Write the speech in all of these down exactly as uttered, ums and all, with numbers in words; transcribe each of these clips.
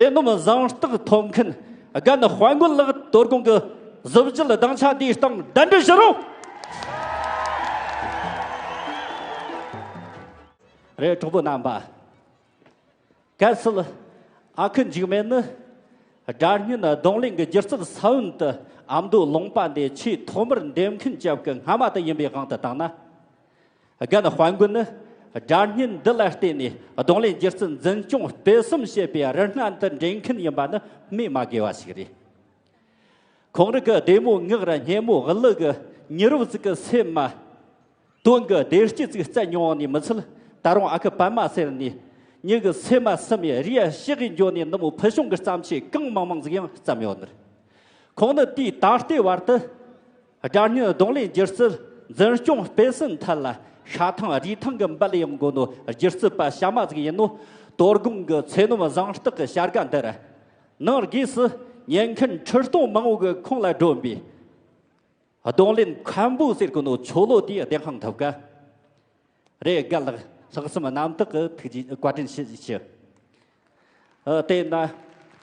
ཚེ་ནོམ་གཟེངས་རྟགས་ཐོབ་མཁན་རྒན་དཔལ་མགོན་ལགས། དོ་དགོང་གི་གཟི་བརྗིད་གདན་ཆ་འདིའི་སྟེང་གདན་འདྲེན་ཞུ་རོགས། རེད། གྲོགས་པོ་རྣམ་པ། གལ་སྲིད་ཨ་ཁུ་འཇིགས་མེད་ནི་སྒྲ་སྙན་རྡུང་ལེན་གྱི་སྒྱུ་རྩལ་ས་བོན་དུ་ཨ་མདོའི་ལུང་པ་འདི་ཆེས་ཐོག་མར་འདེམས་མཁན་ཅན་གྱི་སྔ་མ་དེ་ཡིན་པའི་དབང་དུ་བཏང་ན། རྒན་དཔལ་མགོན་ནི་སྒྲ་སྙན་འདི་ལ་བརྟེན་ནས་རྡུང་ལེན་སྒྱུ་རྩལ་འཛིན་སྐྱོང་སྤེལ་གསུམ་བྱེད་པའི་རིལ་སྔ་འདི་འདྲེན་མཁན་ཡིན་པ་ནི་སྨོས་མ་དགོས་པ་ཞིག་རེད། ཁོང་རང་གི་བདེ་མོ་ངག་ར་སྙན་མོ་གླུ་གི་མྱི་རབས་ཅིག་གི་སེམས་མ། དོན་གྱི་བདེ་སྐྱིད་ཅིག་བསྩལ་མྱོང་བ་ནི་མི་ཚད། ད་རུང་ཨ་ཁུ་པད་མ་ཟེར་ནི་མྱི་གི་སེམས་མ་སུ་མའི་རིའི་ཞིག་གི་འགྱོ་ནས་འདི་མོ་ཕུལ་བྱུང་གི་བརྩམས་ཆོས་གང་མང་མང་ཟིག་ཡང་བརྩམས་ཡོད་ནི། ཁོང་ནི་དེའི་ད་ལྟའི་བར་དུ་སྒྲ་སྙན་རྡུང་ལེན་སྒྱུ་རྩལ་འཛིན་སྐྱོང་སྤེལ་གསུམ་ཐད་ལ་ཤ་ཐང་རིས་ཐང་གི་འབུལ་ཡོང་དགོས་ནོ་སྒྱུ་རྩལ་པ་གཤའ་མ་ཟིག་ཡིན་ནོ། དོ་དགོང་གི་ཚེ་ནོམ་གཟེངས་རྟགས་ཀྱི་བྱ་དགའ་འདིར་ནང་སྒོས་སུ་ཉན་མཁན་ཁྲི་སྟོང་མང་བོ་གི་ཁོང་ལ་སྒྲོན་པའི་རྡུང་ལེན་མཁན་པོ་ཟེར་གོ་ནོ་ཆོ་ལོ་དེའི་བདེན་དཔང་ཐོབ་ཀ། རེད། རྒན་ལགས། ལྷག་བསམ་རྣམ་དག་གི་ཐུགས་རྗེ་བཀའ་དྲིན་ཆེ་ཞུ། ཨ། དེས་ན་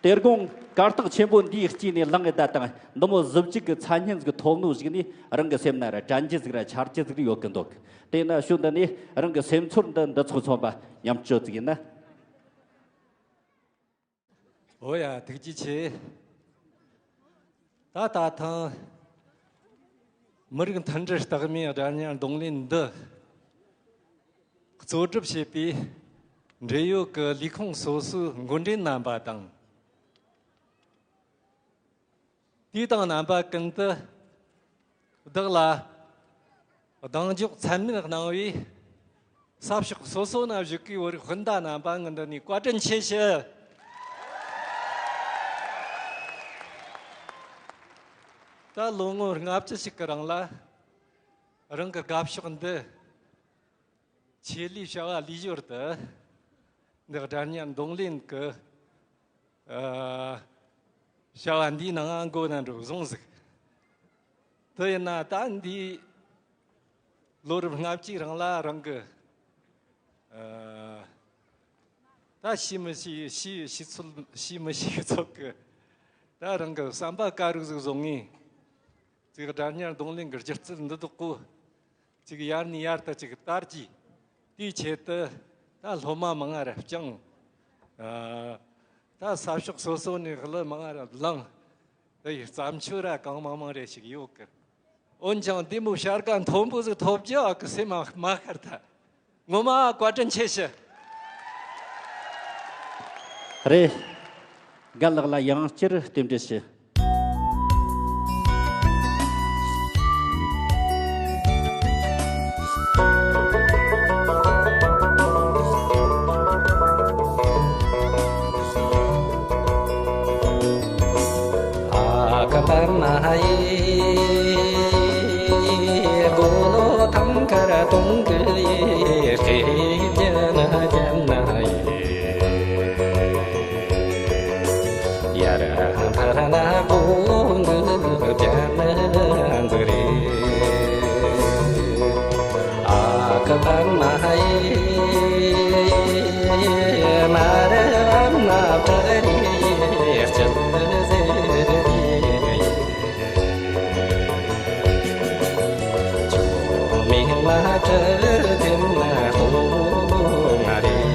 དོ་དགོང་གར་སྟེགས་ཆེན་པོ་འདིའི་དཀྱིལ་ནས་ལངས་ཡོད་ད་དང་འདི་མོ་གཟི་བརྗིད་ཀྱི་མཚན་སྙན་ཟིག་ཐོབ་ནོ་ཞིག་ནི་རང་གི་སེམས་ན་ར་དྲན་རྒྱུ་ཟིག་ར་འཆར་རྒྱུ་ཟིག་ར་ཡོད་གི་འདུག། དེས་ན་ཞུ་འདི་ནས་རང་གི་སེམས་ཚོར་འདི་འདི་ཚོ་མཚོན་པ་མཉམ་སྤྱོད་ཟིག་ཡིན་ན། འོ་ཡ། ཐུགས་རྗེ་ཆེ། ད་ད་ཐེངས་མི་རིགས་མཐུན་སྒྲིལ་རྟགས་མའི་སྒྲ་སྙན་རྡུང་ལེན་འདི་གཙོ་སྒྲུབ་བྱེད་པའི་འབྲེལ་ཡོད་ཀྱི་ལས་ཁུངས་སོ་སོའི་འགོ་འདྲེན་རྣམ་པ་དང་། དུས་དང་རྣམ་པ་ཀུན་ཏུ་བདག་ལ་གདེང་འཇོག་ཚད་མེད་གནང་བའི་ས་ཕྱོགས་སོ་སོ་ན་བཞུགས་པའི་བོད་རིགས་སྤུན་ཟླ་རྣམ་པ་ངི་འདི་ནས་བཀའ་དྲིན་ཆེ་ཞུ། ད་ལོ་ངོ་ལྔ་བཅུ་ཞིག་གི་རིང་ལ་རང་གི་དགའ་ཕྱོགས་འདི་ཆེད་ལས་བྱ་བ་ལས་ཞོར་དུ་འདི་སྒྲ་སྙན་རྡུང་ལེན་གྱི་ཨ། བྱ་བ་འདིའི་ནང་མགོ་ན་འགྲོ་བཟུང་ཟིག། དེ་ཡིན་ན་ད་འདིའི་ལོ་རབས་ལྔ་བཅུའི་རིང་ལ་རང་གི་ཨ། ད་ཤེས་མི་ཤེས། ཤེས་ཤེས་ཚོད་ཤེས་མི་ཤེས་ཚོད་ཀྱི་ད་རང་གི་བསམ་པ་ག་རུ་ཟིག་བཟུང་ངེས། ཅིག་སྒྲ་སྙན་རྡུང་ལེན་གྱི་སྒྱུ་རྩལ་འདི་དག་གོ། ཅིག་ཡར་ནས་ཡར་དུ་ཅིག་དར་གྱིས། དེའི་ཆེད་དུ་ད་སློབ་མ་མང་ང་ར་བསྐྱངས། ཨ། ད་ས་ཕྱོགས་སོ་སོ་ནས་གླུ་མང་ང་ར་བླངས། དེ་ཡི་བརྩམས་ཆོས་ར་གང་མང་མང་རེ་ཞིག་ཡོད་གི། འོན་ཀྱང་འདི་མོ་བྱ་དགའ་མཐོན་པོ་ཟིག་ཐོབ་རྒྱུ་ཨ་ཁུ་སེམས་མ་མ་ཤར་ཐལ། ངོ་མ་བཀའ་དྲིན་ཆེ་ཞུ། རེད། རྒན་ལགས་ལ་ཡང་བསྐྱར་རྟེན་འབྲེལ་ཞུ། ཨ་ཁུ་པདྨ་ཡིས། གོ་ལོ་ཐང་དཀར་དུང་གི་ཡིས། སྐྱེས་རྒྱ་ན་རྒྱ་ན་ཡིས། ཡར་འཕར་ན་གོང་གི་རྒྱ་མི་འཛིན་རེད། ཨ་ཁུ་པདྨ་ཡིས། མར་རམ་ན་བྲག་རིའི་དཀྱིལ་ཟེར། ཆུ་མིག་མ་བྲལ་དེ་ན་སྟོང་ང་རེད།